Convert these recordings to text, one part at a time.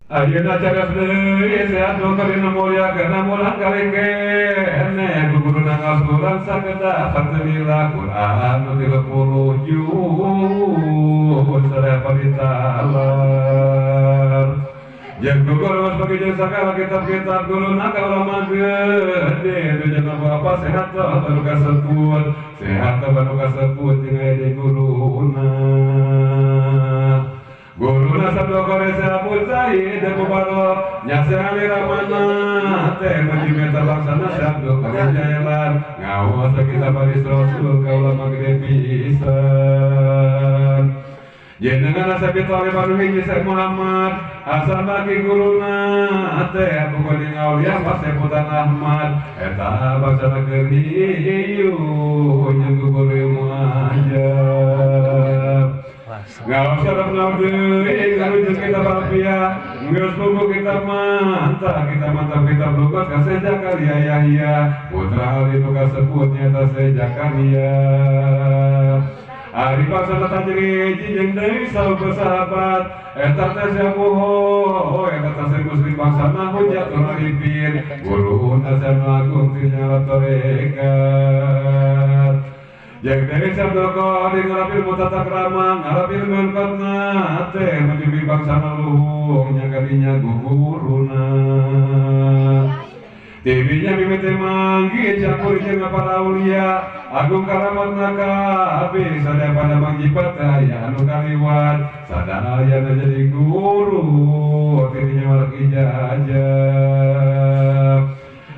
Ayeuna cadas deui sehat nu karina mulya kana murah kali keneh guguruna ngasuran sakedah fatulillah Quran nu 30 juz sadaya panitalar jeung gugur mas bagi jeung sakala kitab-kitab guruna ka ulama gede nu jeung apa sehat baru kasebut sehat baru kasebut jeung aya di guruna guruna Sabdo Koresa Abu Zaid dan Mubarok nyasehan ramana teh muji meta laksana Sabdo Koresa jalan ngawas kita baris Rasul ka ulama gede pisan jenengan Sabi Thalib anu hiji Syekh Muhammad Hasan bagi guruna teh Abu Qadir Aulia Paseputan Ahmad eta bangsana keur hiu jeung guru ilmu ajaib ngaos sareng deui ngarujuk kitab Alfiah geus buku kitab mantap kitab lugat ka Syekh Zakaria Yahya putra Ali nu kasebut nyaeta Syekh Zakaria ari bangsana tajriji jeung deui saur sahabat eta teh Syekh Muho eta teh Syekh Muslim bangsana Hujatul Arifin guruna Syekh Agung ti nyala tarekat jeung deui Sabdo Qadir ngarapil mutata krama ngarapil mengkotna teh menuju bangsana luhung nya kadinya guguruna tidinya mimiti manggih campur jeung para aulia agung karamatna kabeh sadaya pada mangjipat aya anu kaliwat sadayana jadi guru tidinya malak ijazah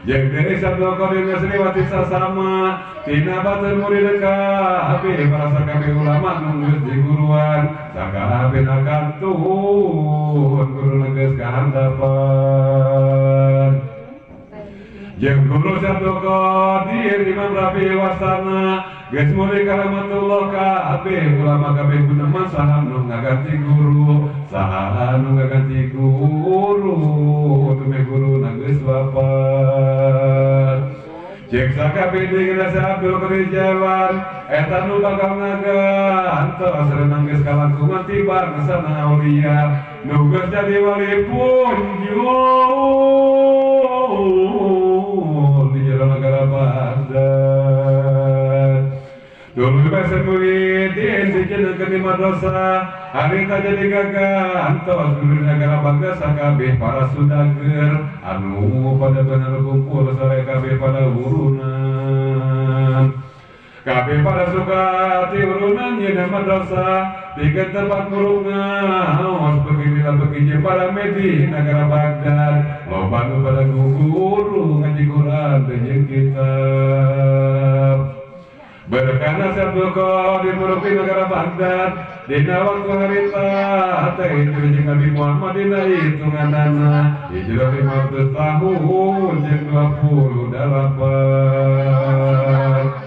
jeung deui Sabdo Qadir Nasriwati sasama tina batur murid kabeh para sakabeh ulama nu geus diguruan sakabeh kantun guru geus kahandapan jeung guru Sabdo Qadir Imam Rafi Wasana geus murid karamatullah kabeh ulama kabeh guneman saha nu ngaganti guru saha nu ngaganti guru tume guruna geus wafat jeung sakabeh deui Abdul Qadir Jalan eta nu bakal ngagantos renang geus kalangkungan ti bangsana aulia nu geus jadi wali punjul di jero negara Baghdad dulu basa muridin dijenengkeun di madrasah harita jadi gagantos guru negara Baghdad sakabeh para sudager anu pada bener kumpul sare kabeh pada urunan kabeh pada suka ti urunan yeuna madrasah pikeun tempat ngurungaos beginilah begini para medi negara Baghdad loba nu pada guru ngaji Quran teh jeung kitab berkana Sabdo Qadir murupi negara Baghdad dina waktu harita teh hijrah jeung Nabi Muhammad dina hitunganana hijrah 500 tahun jeung 28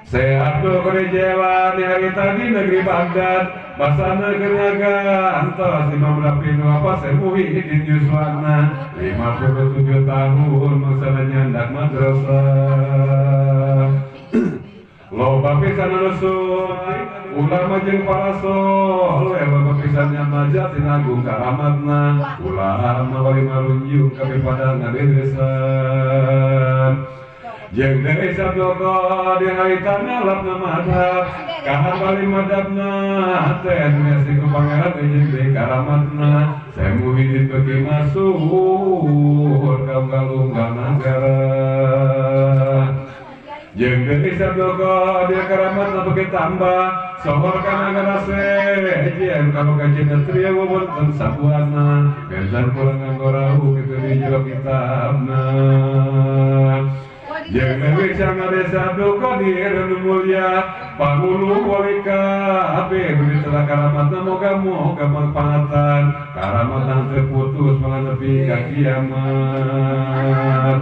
Syekh Abdul Qadir Jailani harita di negeri Baghdad basana keur ngagantos Imam Rafi nu apa Syekh Muhyiddin Yuswana 57 tahun mangsana nyandak madrasah loba pisan anu ulama jeung para soleh loba pisan nyamaja tina agung karamatna ulama wali marunjung kabeh pada ngaberesan jeung deui Sabdo Qadir harita ngalapna madhab kahan bali madhabna teh nu ku pangeran jeung deui karamatna Syekh Muhyiddin beuki masuhur ka unggal-unggal nagara jeung deui Sabdo Qadir karamatna beuki tambah sohor kana nagara sejen kamu kajian tria wonten sabuana bentar pulang nganggo kitu di jero kitabna jeung deui Sangga Abdul Qadir nu mulya pangulu wali kabeh beuki telah karamatna moga-moga mangpaatan karamatna teu putus malah nepi ka kiamat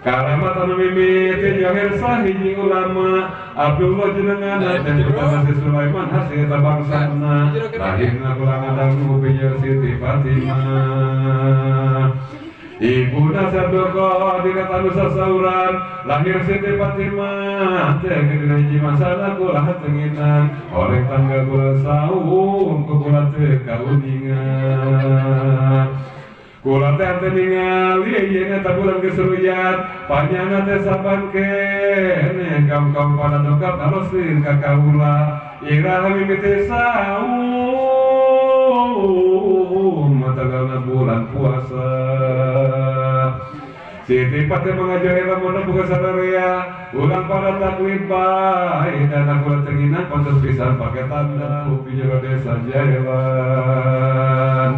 karamat anu mimiti jahir sahiji ulama Abdullah jenengan teh putra Sulaiman hasil bangsana lahirna kula ngadang pinjeur Siti Fatimah Ibuna Abdul Qadir anu sasauran lahir Siti Fatimah teh dina hiji masana kula tenginan oleh tangga kula saum ku kula teu kauningan kula teh teu ningali ieu eta bulan geus ruyat panyana teh saban keneh kaum-kaum pada dongkap narosin ka kaula iraha mimiti saum tanggalna bulan puasa. Siti Fatimah mengajari lamun buka sadarea ulang pada taklid bae dan aku tenginan pantes pisan pake tanda upi jero desa jalan.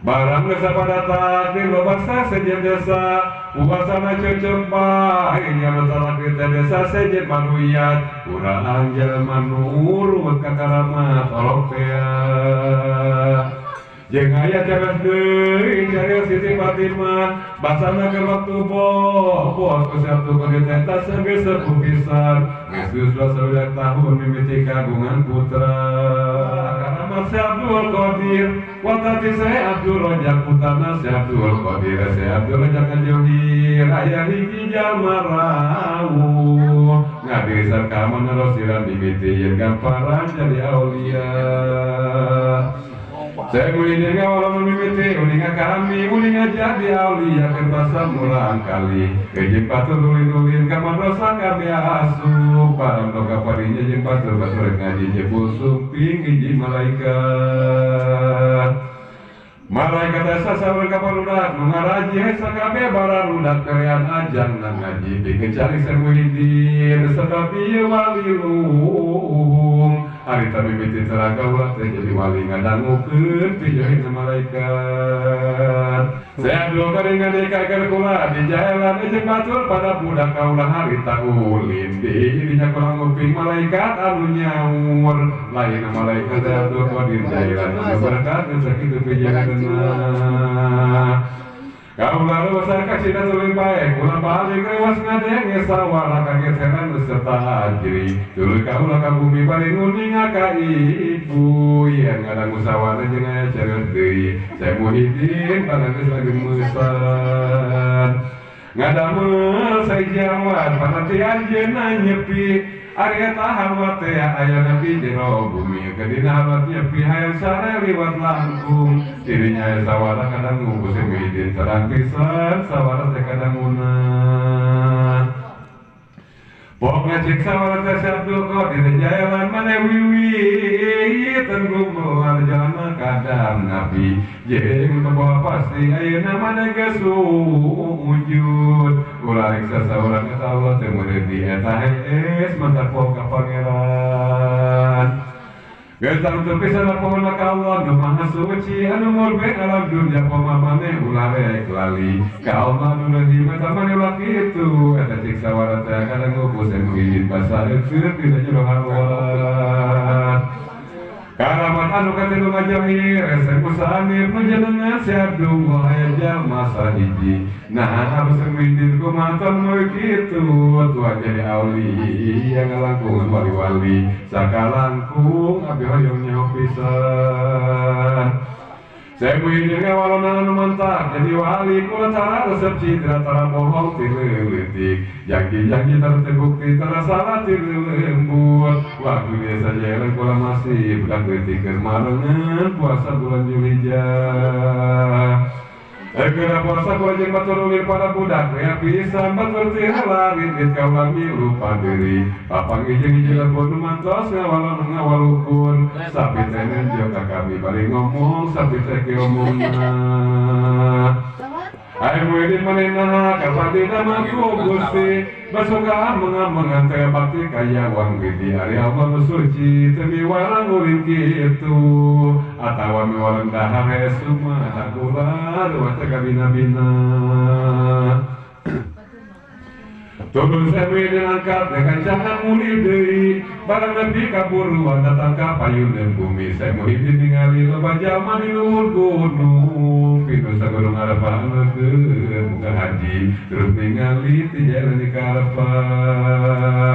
Barang desa pada taklid loba sejen desa puasana cocok bae nya taklid desa sejen manuyat urang jelema nurut ka karamat orok tea. Jeung aya cadas deui carios Siti Fatimah basana keur waktu bos ku Sabtu kudu teh geus sepuh pisan geus 12 tahun mimiti kagungan putra karamat Syekh Abdul Qadir watati Syekh Abdul Rajak putana Syekh Abdul Qadir Syekh Abdul Rajak ngajohir aya hiji jalma rawuh ngadisan ka manarosiran mimiti yen gamparan jadi aulia. Saya muridin walau mimiti uninga kami uninga jadi aulia kerbasa mulang kali kejeng patur ulin-ulin ka madrasah kami asup barang doka parinya jeung patur batur ngaji jebul sumping hiji malaikat. Malaikat asa saur ka barudak nu ngaraji hesa kabeh bararudak kerean ajang na ngaji pikeun cari Muhyiddin sebab ieu wali luhung ari mimiti terang kaula teh jadi wali ngadangukeun pijohina malaikat. Saya Abdul Qadir ngadekakeun kula di jalan jeung batur pada budak kaula harita ulin di dinya kula nguping malaikat anu nyaur lain malaikat Abdul Qadir jalan anu berkat sakitu pijohina. Kaula luasa kacida tuluy bae kula balik rewas ngadenge sawara kaget heran beserta ajri tuluy kaula ka bumi bari nguninga ka ibu yen ngadangu sawara jeung aya carios deui Syekh Muhyiddin barang geus lagi-meusan ngadamel sajawan panati anjeunna nyepi ari eta halwat teh aya nabi jero bumi kedina halwat nyepi hayang sare liwat langkung dirinya aya sawara kadang ku Syekh Muhyiddin terang pisan sawara teh kadanguna. Pok ngacik sawara teh Syekh Abdul Qadir jalan maneh wiwitan gumelar jalma kadang nabi jeung bawa pasti ayeuna maneh geus wujud ulah rek sasaurang eta Allah teh murid di eta hees mantap poho ka pangeran. Geus tangtu pisan pohon ka Allah nu maha suci anu murbe alam dunya poma maneh ulah rek lali ka Allah nu leuwih mata maneh ulah kitu eta cik sawara teh kadang ku Syekh Muhyiddin basa eukeut dina jero halwat. Karamat anu katilu ngajahir Syekh Musanir nu jenengan Syekh Abdullah aya jalma sahiji nah harus Muhyiddin kumaha moe kitu tua jadi aulia ngalangkung wali-wali sakalangkung abdi hoyong nyaho pisan. Syekh Muhyiddin ngawalona anu mantap jadi wali kula tara resep citra tara bohong ti leutik janji-janji tara terbukti tara salah ti lembut waktu biasa jalan kula masih budak leutik keur marengan puasa bulan Zulhijjah. Kena puasa kula jeung batur ulir pada budak rea pisan batur teu larit kaula milu paderi papanggih jeung hiji lembut nu mantos ngawalon ngawalukun sapi teh nenjo ka kami bari ngomong sapi teh ke omongna. Ai Muhyiddin manehna kapadina mah ku Gusti basuka mengamangan teh bakti kaya wang widi ari Allah nu suci teu miwarang ulin kitu atawa miwarang dahar hese mah kula ruas teh kabina-bina. Turun Syekh Muhyiddin angkat dengan jangan muli deui barang nepi ka buruan datang ka payuneun bumi Syekh Muhyiddin ningali loba jalma di luhur gunung pinu sagunung Arafah keur buka haji terus ningali ti jalan di ka Arafah.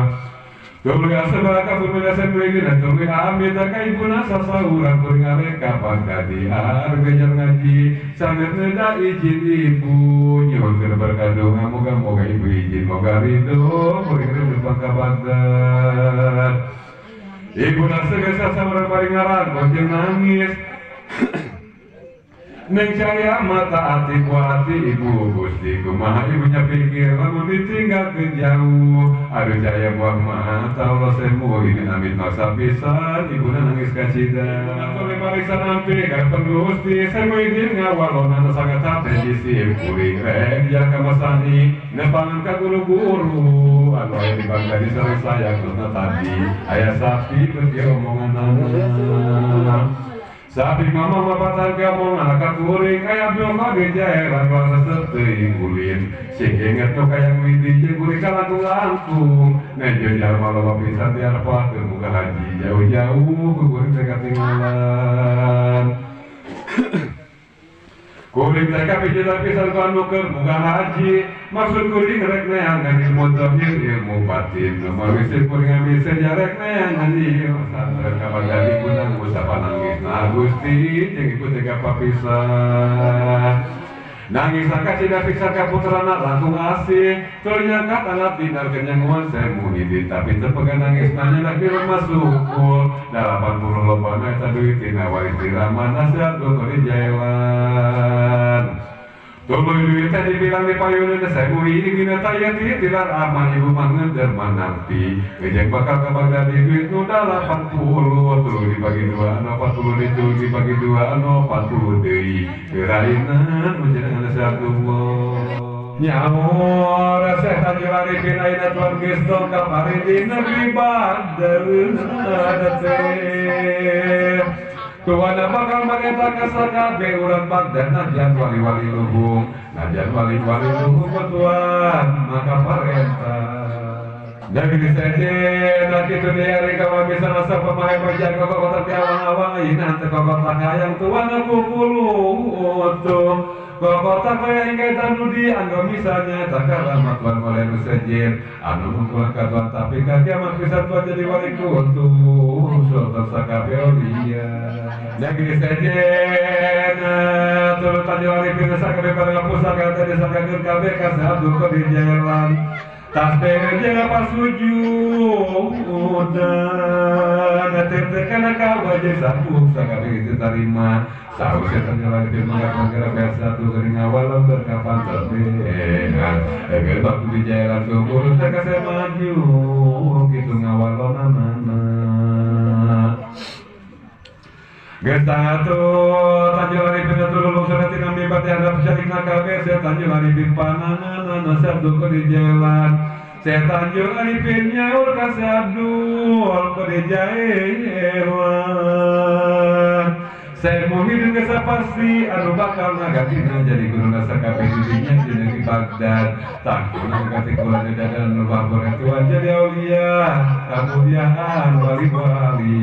Tuluy asa ka bumi muhidin tuluy amit ka ibuna sasauran kuring arek ka Bagdadi arek belajar ngaji sanget neda izin ibu nyuhunkeun berkah doa moga-moga ibu izin moga ridho kuring rek ka Bagdad. Ibu nasa geus sasauran bari ngaran jeung nangis. Neng caya mata hati ku hati ibu Gusti kumaha ibunya pikir lamun ditinggalkeun jauh. Aduh caya buah mata Allah semu ini amit maksa pisan ibuna nangis kacida. Tuluy mariksa nampi ka Gusti semu idin ngawalona sangat hate jisim kuring rek jaka masani nepangan ka guru-guru anu aya di Bagdadi sareng sayang terusna tadi aya sapi beuki omonganana. Sapi mama mapatan kamu anak kuring aya Abdul Qadir jaelan kelas teuing ulin sing inget nu kayang widi jeung kuring kalangkung-langkung nejo jalma loba pisan diarepahkeun muka haji jauh-jauh ku kuring teh katinggalan. Kuring teh kapijilan pisan ku anu keur muka haji maksud kuring rek neangan ilmu zahir ilmu batin nomor wisir kuring ambil sejarek neangan ieu santren ka Bagdadi kunang usapa nangis nah Gusti jeung ibu teh kapapisah. Nangis kacida pisan ka putrana langkung asih tuluy nyangkat alat dinar kenyanguan Muhidin tapi teu pegang nangis nanya nak di rumah sukul 80 lobana eta duit tina wali tirama nasihat di jalan. Tuluy duit teh dibilang di payuneun Muhidin eta ieu tilar aman ibu mah ngeunder manampi gejeng bakal ka Bagdadi duit nu 80 tuluy dibagi 2 anu 40 itu dibagi 2 anu 40 deui geurainan menjenengan nasihatullah. Nyaur Syekh Tajul Arifin ayeuna tuan geus dongkap ari di negeri Bagdad teh. Tuan bakal mareta ka sakabeh urang Bagdad najan wali-wali luhung najan wali-wali luhung tuan maka parenta. Negeri sejen kitu deui ari kawa bisa nasa pamahe bajan kokota ti awang-awang ayeuna teh kokota hayang tuan kukulutuh. Kokota kaya ingkaitan nu dianggo misalnya takaramat tuan oleh nu sejen anu mungkulan ka tuan tapi ka kiamat pisan tuan jadi wali kutu sultan sakabeh aulia. Negeri sejen turut Tajul Arifin sakabeh para pusaka teh disangkakeun kabeh ka Abdul Qadir Jailani. Tasbih jeung apa sujudan teh kana ka wajah sabuk sakabeh geus tarima saus Tajul Arifin mangga-mangga biasa tuh geuning awal berkapan tasbihan geus waktu di jalan kubur teh kasih maju kitu ngawalonana. Geus atuh Tajul Arifin atuh lulusan tina mimbar di hadap syarikna kabeh Tajul Arifin pananganana Abdul Qadir Jailani. Tanjul Arifin nyaur ka Abdul Qadir Jailani. Muhidin geus pasti anu bakal ngagantina jadi guru sakabeh di dinya di negeri Bagdad. Tangtuna ngaganti kula dadan nu bahbor tuan jadi aulia kamuliaan wali-wali.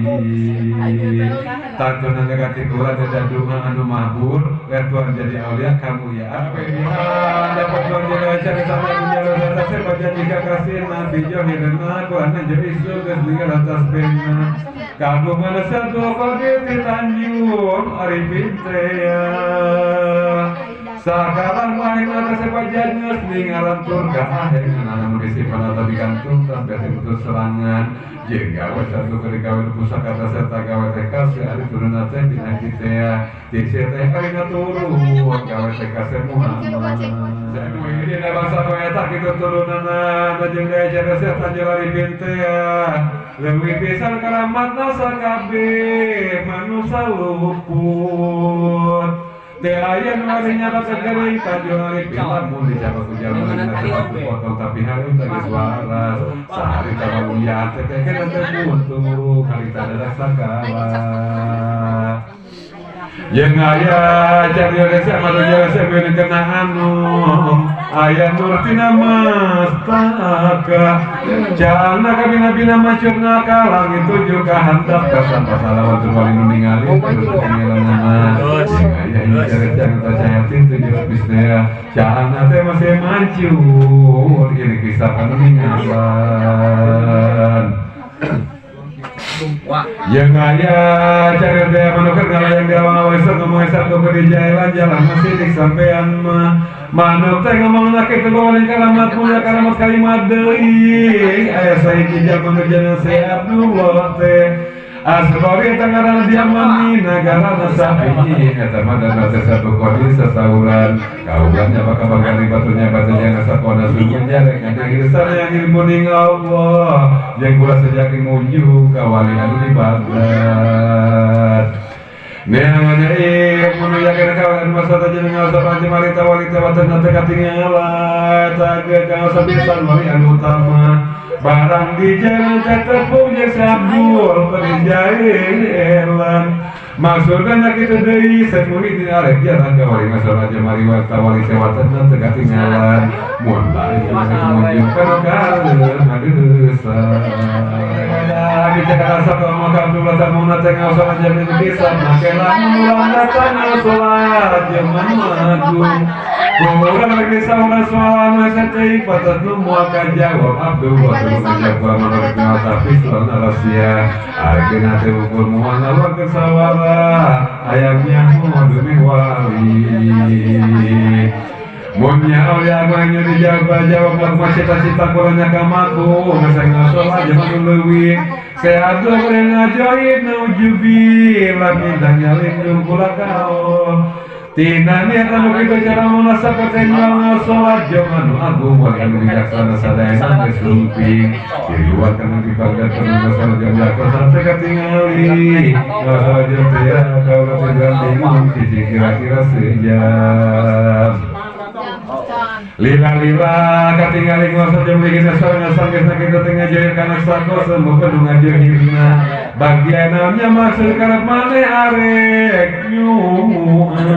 Tangtuna ngaganti kula dadan dunga anu mahbur tuan jadi aulia kamuliaan. Dapat tuan jadi acara sama dunia atas baca jika kasih nabi johirna kuana jadi geus ninggal atas pena. Kagungan Abdul Qadir ti Tanjung Arifin teh Sakalang main atas sepajan geus ningalan tur ka ahengan anu disipan atawa digantung sampai putus serangan. Jeung gawe satu kali gawe pusaka serta gawe teh kasih ari turunna teh dina kitea ti teh ari turun gawe teh kasih Muhammad. Muhidin bangsa eta kitu turunana jeung daya jasa Tajul Arifin teh leuwih pisan karamatna sakabeh manusa luput. Teh aya nu arinya basa geuring Tajul Arifin lamun dijaba ku jalma potong tapi harita geus waras saharita mulia teh teh kana teh butuh harita dadak sakala. Jeung aya cari resep madu resep beun kena anu aya nur tina mastaka jana kabina-bina macurna ka langit tujuh ka handap ka sampa salawat wali nu ningali terus pengilanana jeung aya hiji cari caya tujuh bisnea jana teh masih mancur ieu kisah kanu ningalan. Yang aya cari teh manuker ngalayang di awang-awang ngomong satu ke di jalan jalan masih dik sampean mah manuk teh ngomong nak kitu bawa karamat mulia karamat kalimat deui aya sahiji jalma nu jeneng Syekh Abdullah teh asbari tangaran diamani nagara nasafi'i eta mah dan teh satu kodi sasauran kaulannya bakal bagari batunya batunya ngasapona sugun jarek ngadihisan yang ilmu ning Allah yang kula sejak muju ka wali anu di Baghdad neangan ilmu nu yakin ka anu masa teh jeung ngasa panci marita wali teh watan teh katingalan teh ka pisan wali anu utama barang di jalan tepung jeung sabur di jalan maksudna kitu deui Syekh Muhyiddin arek jalan ka wali masalah mari warta wali sewatan teu katingalan mun bari muju kana kaleuh ngadeusan bicara satu maka Abdullah tamuna teh ngaos jamin bisa make lamun urang datang salat jaman agung urang lagi sauna soal masa teh patat nu moal kajawab Abdullah teu ngajawab tapi soalna rahasia arek dina teh ukur moal ngaluarkeun sawara ayamnya moal demi wali Munnya aulia agung dijawab jawab lagu cita-cita kurangnya kamaku masa ngasolah jaman leuwih saya aduh yang ngajoin naujubillah minta nyalindung kula kao tina niat anu kitu cara munasa katenjual ngasolat jaman agung wali anu bijaksana sadayana geus sumping di luar kana di Baghdad kana ngasolat jam jakosan teh katingali ngasolat jam teh kaula teh bingung cicing kira-kira sejam lila-lila katingali ngasolat jam bikin saurang sanggeusna kitu teh ngajoin kana sako semoga nu ngajoinna bagian namanya maksud karep maneh arek nyual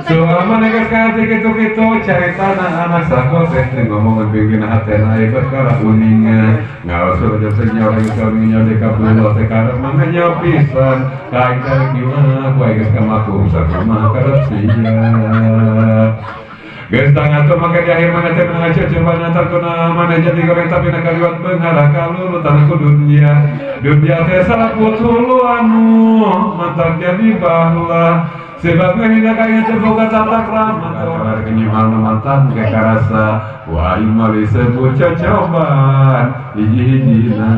soal maneh geus kaharti kitu-kitu caritana anak sako teh teu ngomong bikin hatena aya perkara uninga ngaos jam teh nyawa geus nyawa di kabullah teh karep maneh nyawa pisan ka aing teh nyual ku aing geus kamaku sakumaha karep sia geus tangatur maka di akhir mana teh menang coba nantar kuna mana jadi goreng tapi nak kaliwat benghara kalulu tanah ku dunia dunia teh salaput hulu anu mantap jadi bahlah sebab ngahina kaya teh boga tata krama kabar kenyumal nu mantan ge karasa wa aing mah disebut cocoban hiji-hijina.